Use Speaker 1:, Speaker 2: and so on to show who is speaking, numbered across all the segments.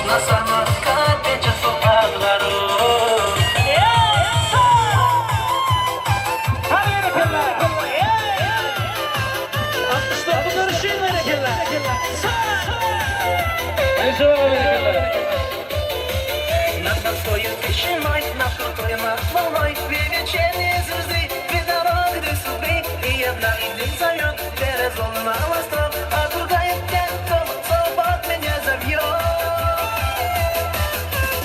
Speaker 1: На самокате часу по двору. Над морской тишиной, над крутой над волной, Две вечерние звезды, две дороги, две судьбы. И одна из них зовет через волны на восток, А другая тем, кто свобод меня зовет.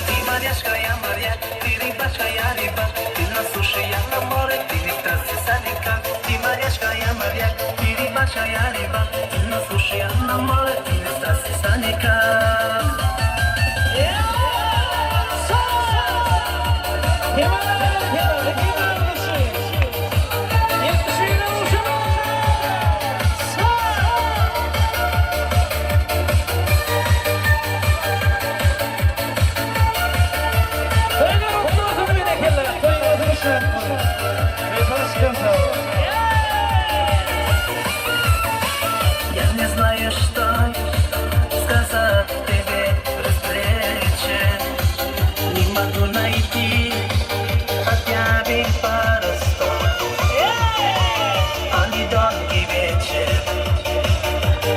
Speaker 1: Ты морячка, я моряк, ты рыбачка, я рыбак, Ты на суше, я на море, ты не страсти никак. Ты морячка, я моряк, ты рыбачка, я рыбак, Ты на суше, я на море, ты не страсти никак. Я не знаю, что сказать тебе при встрече. Не могу найти хотя бы пару слов. А недолгий вечер,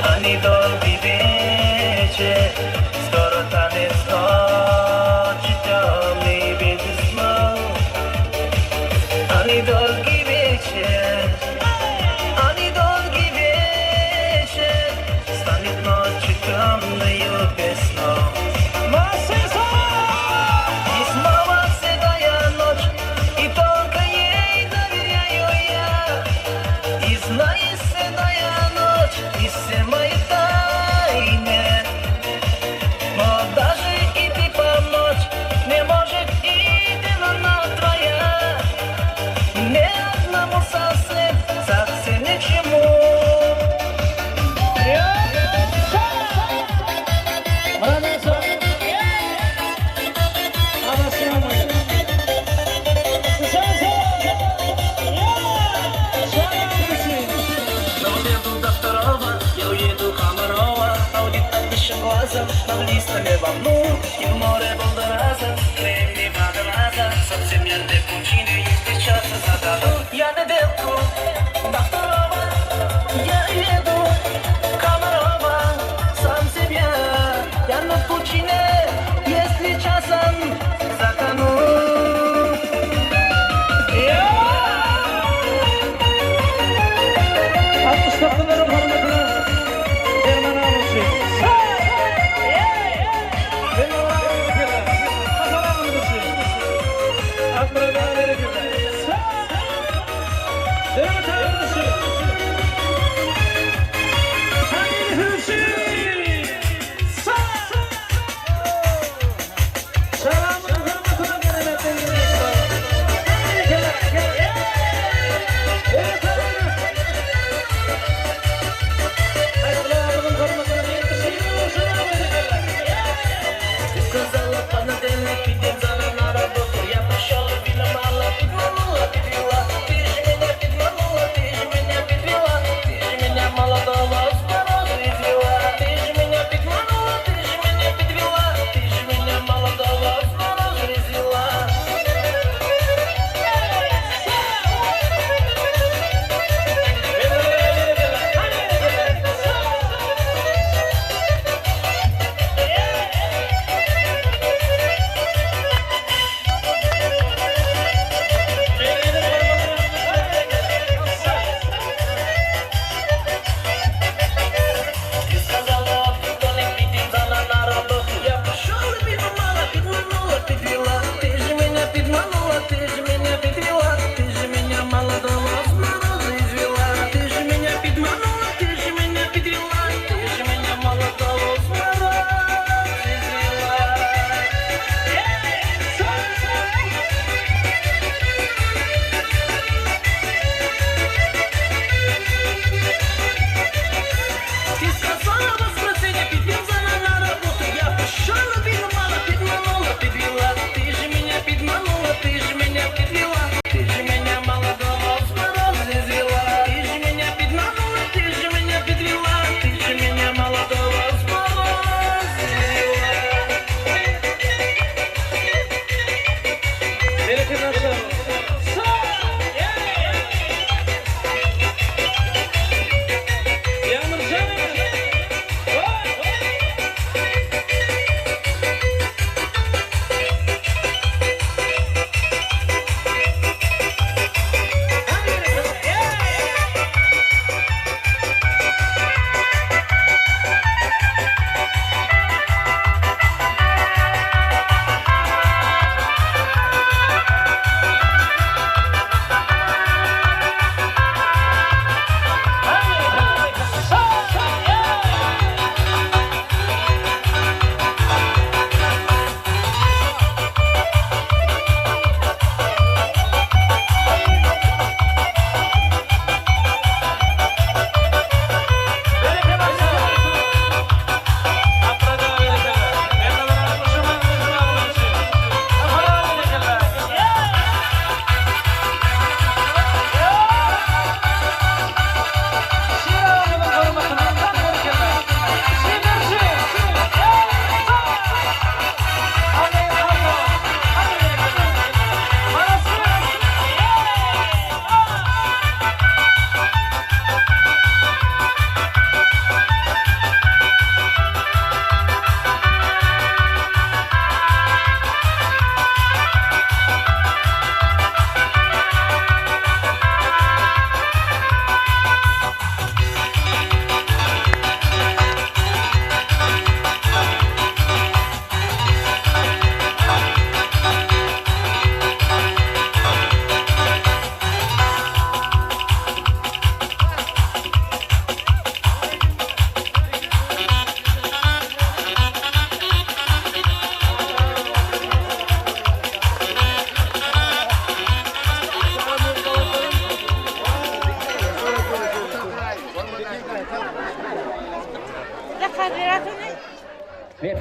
Speaker 1: а недолгий вечер, Скоро танец ночи темный без снов. А недолгий вечер, а недолгий вечер Станет ночью темною без снов. И снова седая ночь, и только ей доверяю я. И знает седая ночь, и все мои тайны. Но даже и ты помочь не может и она твоя. Ни одному совсем, совсем ни к чему. Я уеду до второго, я уеду Комарова, А увидит одним глазом, на листами волну, И в море водолаза, кремний водолаза, Совсем я не пучины, если часом затону. Я недельку до второго, я еду Комарова, сам себя, я на пучине, если часом затону.
Speaker 2: 69'laryň hormatyna Derman Aluçy.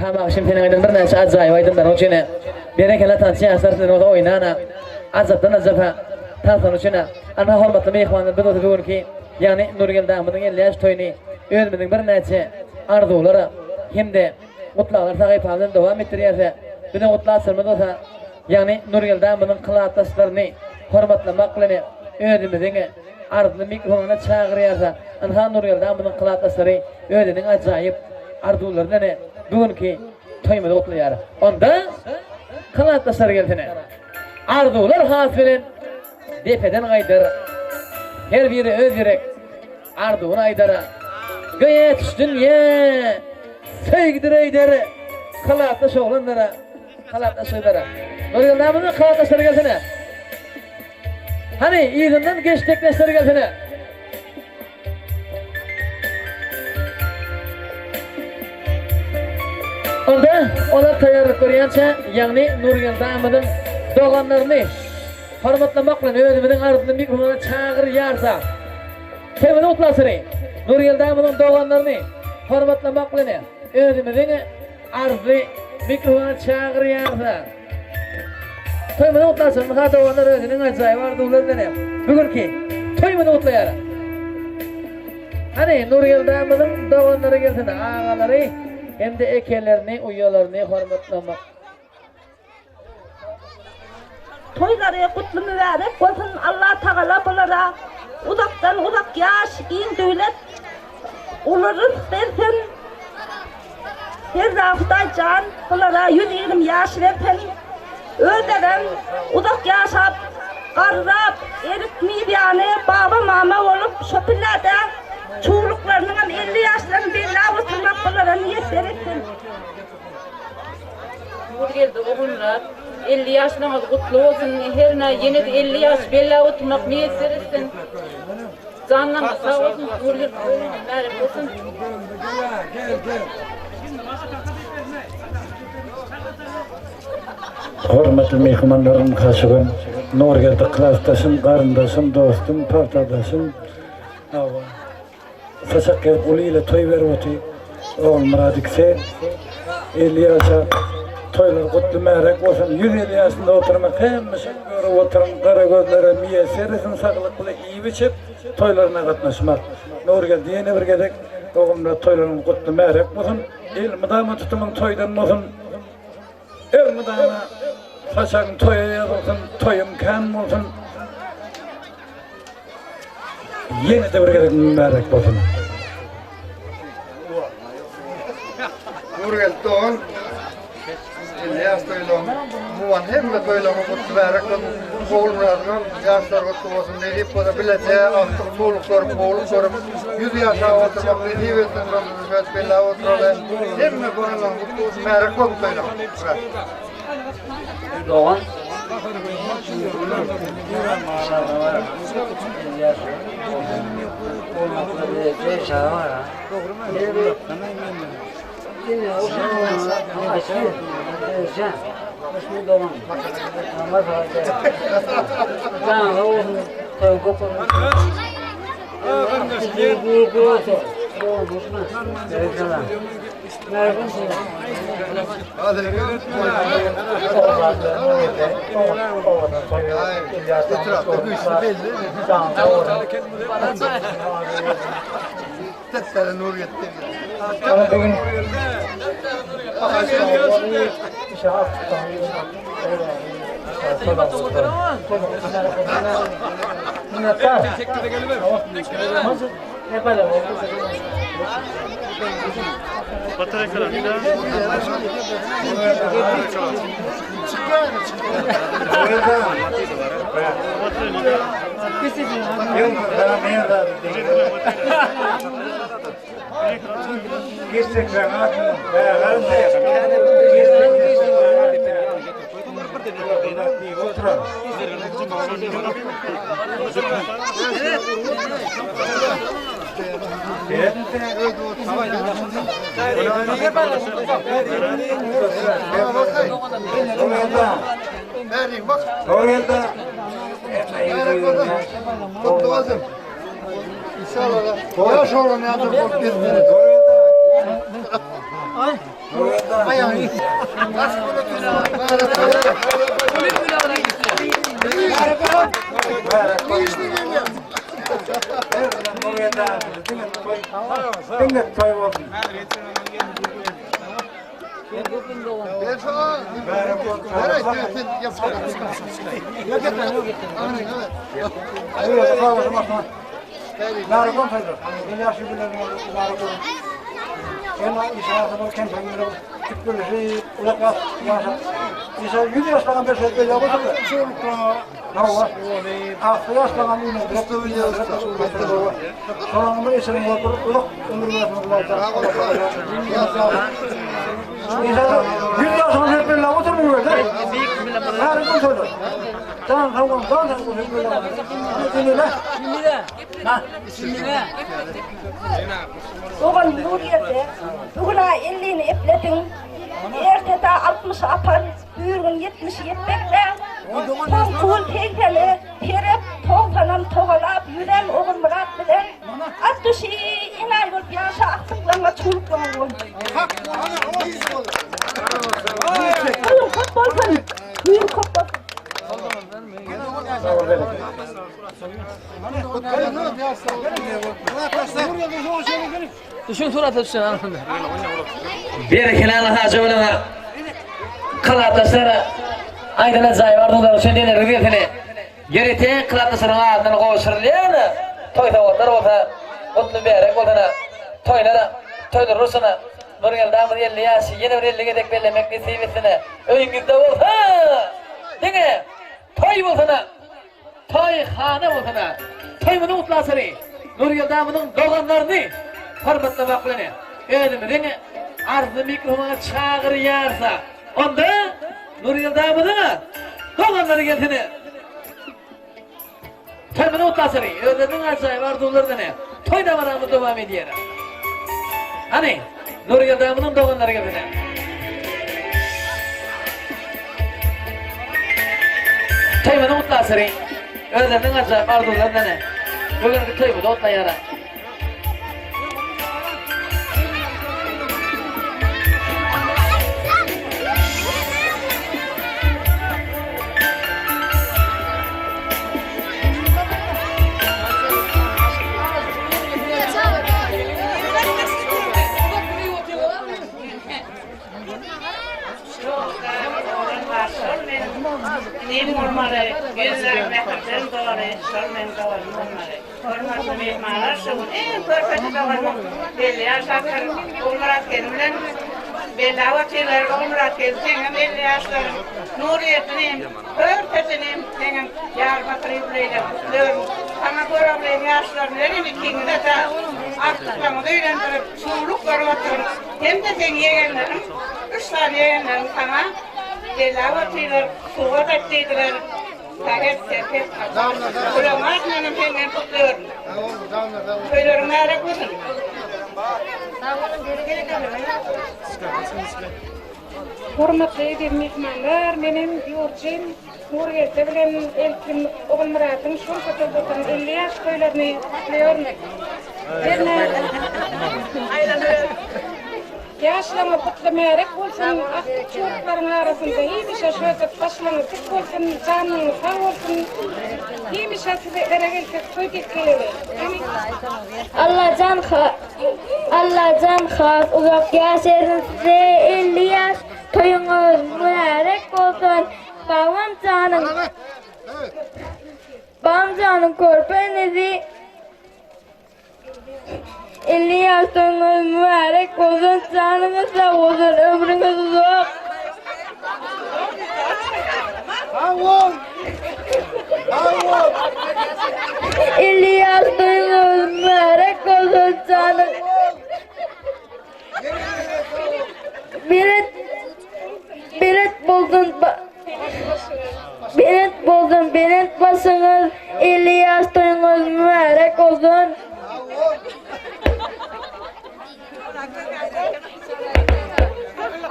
Speaker 2: Ynha bagşym seniň aýdan birnäçe ajaýyp aýdymlaryň üçin berekella tançy ýaşlar sizden bolsa oýnana ajapdan ajapa tanslar üçin ynha hormatly myhmanlar biz bolsa bu günki ýagny Nurgeldi agmyzyň 50 ýaş toýuny özümiziň birnäçe arzuwlar hem-de gutlaglar sahypamyzdan dowam etdirýäris biziň gutlagçymyz bolsa ýagny Nurgeldi agmyzyň klasdaşlaryny hormatlamak bilen özümiziň arzyly mikrofona çagyrýarsa, ynha Nurgeldi agmyzyň klasdaşlary özüniň ajaýyp arzuwlary bilen bu günki toýumyzy gutlaýar. Onda klasdaşlar gelsene. Arzuwlar has belent depeden gaýdar. Her biri öz ýürek arzuwyny aýdar. Göýä tuş dünýä söýgüdir öýder. Klasdaş oglanlara, klasdaş gyzlara. Nurgeldi agmyzyň klasdaşlary gelsene. Hany, yzyndan geşdekleşler gelsene. Onda olar taýýarlyk görýänçä, ýagny Nurgeldi agmyzyň doganlaryny hormatlamak bilen özümiziň arzyny mikrofona çagyrýarsa, Toýumyzy gutlasyny, Nurgeldi agmyzyň doganlaryny hormatlamak bilen özümiziň arzy mikrofona çagyrýarsa, Toýumyzy gutlasyn, Musa doganlar özüniň ajaýyp arzuwlary bilen bu günki toýumyzy gutlaýar. Hany, Nurgeldamyzyň doganlary gelsin, agalary hem-de ekelerini, uýalaryny hormatlamak.
Speaker 3: Toýlary gutly mübärek bolsun Allah tagala bulara uzakdan uzak ýaş giň döwlet uly ryzk bersin Serra Hudaý jan bulara 120 ýaş bersin özlerem uzak ýaşap garrap erik miwäni baba mama bolup şo pillede çowluklarynyňam 50 ýaşlaryny belläp oturmak bulara miýesser etsin.
Speaker 4: Nurgeldi Ogulmyrat, 50 ýaşlaryňyz gutly bolsun, hernä ýene-de 50 ýaş belläp oturmak miýesser etsin. Janlaryňyz sag bolsun, Nurgeldi toýuňyz mübärek bolsun.
Speaker 5: Hormatly myhmanlarym, Kaşugyn, Nurgeldi klasdaşym, garyndaşym, dostum, partadaşym. Hawa. Saçak gezip uly ile toý berip otyr. Ogulmyrat ikisi 50 ýaşa toýlar gutly märek bolsun. 150 ýaşynda oturmak hemişe görüp oturan gara gözlere miýesser etsin saglykly iýip içip toýlaryna gatnaşmak. Nurgeldi ýene bir gezek Ogulmyrat toýlaryň gutly märek bolsun. Elmydama tutumyň toýdan bolsun. Elmydama saçagyň toýa ýazylsyn, toýuň kän bolsun. Ýene-de bir gezek mübärek bolsun.
Speaker 6: Nurgeldi dogan, 50 ýaş toýlaň, muwan hemme toýlaryň gutly mübärek bolsun. Ogulmyradyňam ýaşlary gutly bolsun. Nesip bolsa bileje agtyk çowluk görüp, owluk görüp, 100 ýaşap oturmak nesip etsin. Şöyle belläp oturaly. Hemme bolanlaryň gutly bolsun, mübärek bolsun toýlaň.
Speaker 7: Dogan.
Speaker 6: Etrapda güýçli belli. Sesleri nur ýetdi. İnşallah. Yaş oğlan yadır bolup gezmeli.
Speaker 5: Diňe toý bolsun.
Speaker 3: Ogan Nurgeldi, bu gün-ä ellini eplediň, erte-de altmyşy apar, Bürgün ýetmişi ýetmekde, soňky gün segseni serep, togsanam togalap ýüzen Ogulmyrat bilen at duşy enaýy bolup ýaşa agtyklaňa çowluklaňa bol. Toýuň köp bolsun, toýuň köp bolsun.
Speaker 2: Düşün surata düşün anasını. Berekella Hajy bilen Klatdaşlar aýdylan jaý bar dular üçin neler gelsin. Ýörite klatdaşlaryň adyndan gowşurylýan toý sowgatlar bolsa gutly mübärek bolsun. Toýlar toýlar bolsun. Nurgeldi agamyz 50 ýaşy ýene bir 50 gezek bellemek nesip etsin. Öýüňizde bolsa diňe toý bolsun. Toý hana bolsana. Toý muny gutlasyny Nurgeldi agamyzyň doganlaryny hormatlamak bilen özümiziň arzly mikrofona çagyrýarsa, onda Nurgeldi agamyzyň doganlary gelsin. Toý muny gutlasyny özleriniň ajaýyp arzuwlary bilen toý dabaramyz dowam edýär. Hany, Nurgeldi agamyzyň doganlary gelsin. Toýumyzy gutlasyry, özleriniň ajaýyp arzuwlary bilen bu günki toýumyzy gutlaýarlar.
Speaker 7: Inim bolmaly, ýüzleri mähirden doly, şol meň doganym bolmaly. Hormatly myhmanlar, şu gün iň körpeje doganym belli ýaşapdyr. Ogulmyrat gelin bilen belläp otyrlar. Ogulmyrat gelin seňem 50 ýaşlaryň, Nuryýet inim, körpeje inim, seňem Diyarbakir ýubileýle gutluyorum. Saňa Göroglyň ýaşlaryny berin ikiňize-de agtyklaryňyzy öýlendirip, şowluk görüp oturyň. Hem-de seň ýegenleriň, üç sany ýegenleriň saňa belläp otyrlar, sowgat et diýdiler. Sähet, serhet, Olaryň adyndanam senden gutluyorum. Toýlaryň mübärek bolsun.
Speaker 8: Hormatly eziz myhmanlar, menem ýurtjym Nurgeldi bilen Eltim Ogulmyradyň şol otagda oturan 50 ýaş toýlaryny gutlaýaryn. Herne Ýaşlaryňyz gutly märek bolsun, agtyk çowluklaryň arasynda hemişe şöhrat başlaryňyz dik bolsun, janyňyz sag bolsun. Hemişe size era gelsek toý dek geleli. Amin.
Speaker 9: Allajan Allajan has uzak ýaş etsin size 50 ýaş toýuňyz mübärek bolsun. Babam janyň Babam janyň körpe inisi 50 ýaş toýuňyz mübärek bolsun janyňyz sag bolsun ömrüňiz uzak.
Speaker 6: Sag bol. Sag bol.
Speaker 9: 50 ýaş toýuňyz mübärek bolsun janyň. Belent belent bolsun belent bolsun belent başyňyz 50 ýaş toýuňyz mübärek bolsun.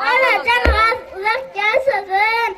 Speaker 10: Alla janyňyz uzak ýaşasyn.